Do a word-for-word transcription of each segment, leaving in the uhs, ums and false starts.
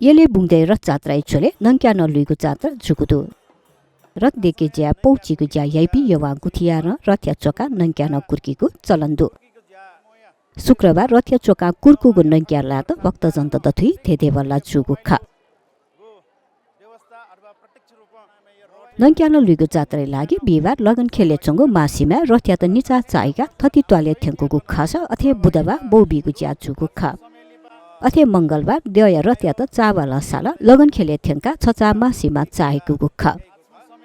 यलय् बुंगदँय् रथजात्राया झ्वलय् नंक्यानं लुइगु जात्रा जूगु दु। रथ दय्के ज्याय् पौचिगु ज्या याइपिं यवां गुथियारं रथया च्वकाः नंक्यानं कुर्कीगु चलन दु। शुक्रबार रथया च्वकाः कुर्कूगु नंक्याः लायेत भक्तजनत दथुइ धेंधेंबल्लाः जूगु खः। नंक्यानं लुइगु जात्राया लागि बिहिबार लगनखेलय् च्वंगु मासिमाय् रथयात निचाः चाःहिकाः थति त्वालय् थ्यंकूगु खःसा अथे बुधबार बौ बीगु ज्या जूगु खः। अथे मंगलबार द्यःया रथयात चाःबालं सालाः लगनखेलय् थ्यंकाः छचाः मासिमाः चाःहिकूगु खः।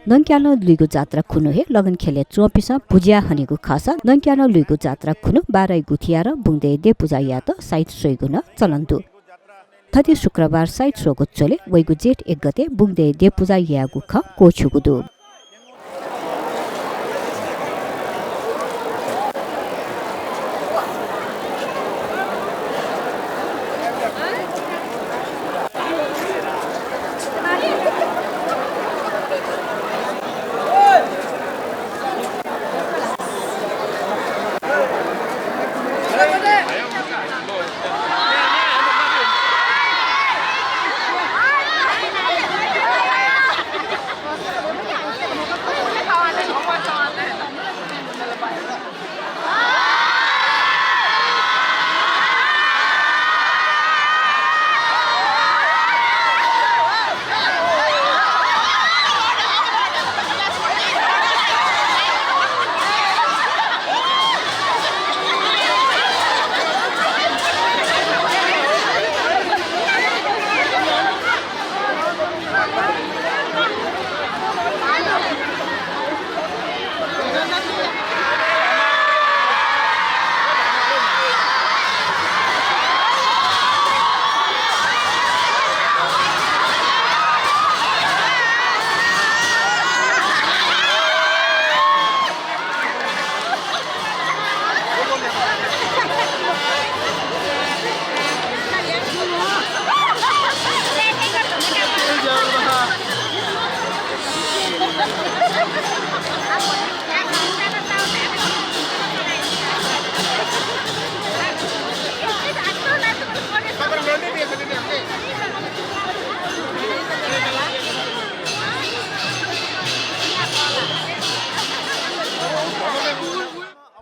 नंक्यानं लुइगु जात्रा खुन्हु हे लगनखेलय् च्वंपिन्सं भुज्या हनीगु खःसा नंक्यानं लुइगु जात्रा खुन्हु बाराही गुथियारं बुंगदँय् देपुजा यायेत साइत स्वइगु नं चलन दु। थथे शुक्रबार साइत स्वःगु झ्वलय् वइगु जेठ एक गते बुंगदँय् देपुजा यायेगु खँ क्वःछिउगु दु।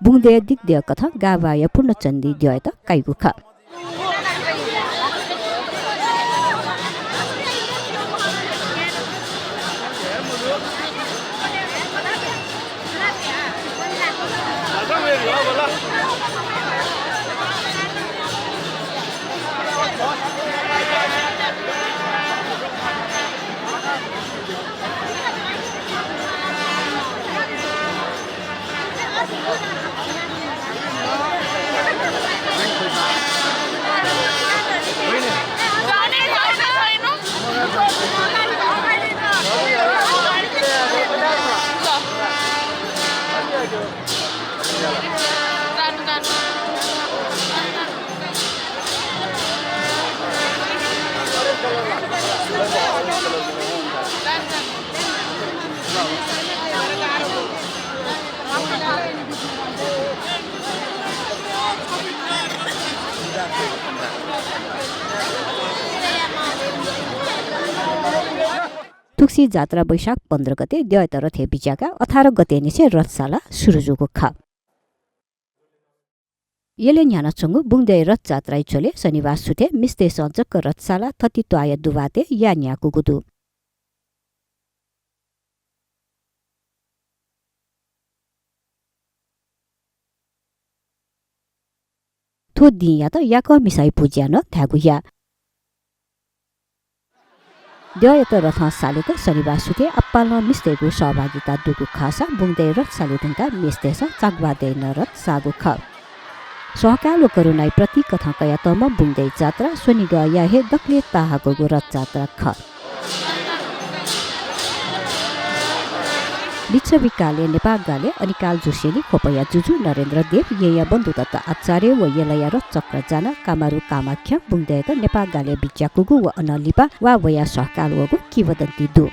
बुंगदँय् दिग्द्यःकथं गाभाया पूर्णचण्डी द्यःयात काइगु खः। थुगुसी जात्रा वैशाख पन्ध्र गते द्यःयात रथय् बिज्याकाः अठार गतेनिसें रथ साला सुरु जूगु खः। यलय् न्ह्यानाच्वंगु बुंगदँय् रथजात्राया झ्वलय् शनिबाः सुथय् मिस्तय्‌सं जक रथ सालाः थति त्वाःया दुवातय् याये न्ह्याकूगु दु। थ्व दिंयात याकः मिसाया भुज्या नं धायेगु या। द्यःयात रथं सालेत शनिबाः सुथय् आपालं मिस्तय्‌गु सहभागिता दुगु खःसा बुंगदँय् रथ साले धुंकाः मेस्तय्‌सं चाग्वादँय् नं रथ साःगु खः। सहकाल व करुणाया प्रतीककथं कयातःम्ह बुंगदँय् जात्रा स्वनिगःया हे दकलय् ताहाकःगु रथजात्रा खः। लिच्छवि कालय् नेपाः गालय् अनिकाल जोसेंलि ख्वपया जुजु नरेन्द्र देव, येँया बन्धुदत्त आचार्य व यलया रथचक्र जानाः कामारु कामाख्यं बुंगदँय्‌यात नेपाः गालय् बिज्याकूगु व अनं लिपा वा वयाः सहकाल वःगु किंवदन्ती दु।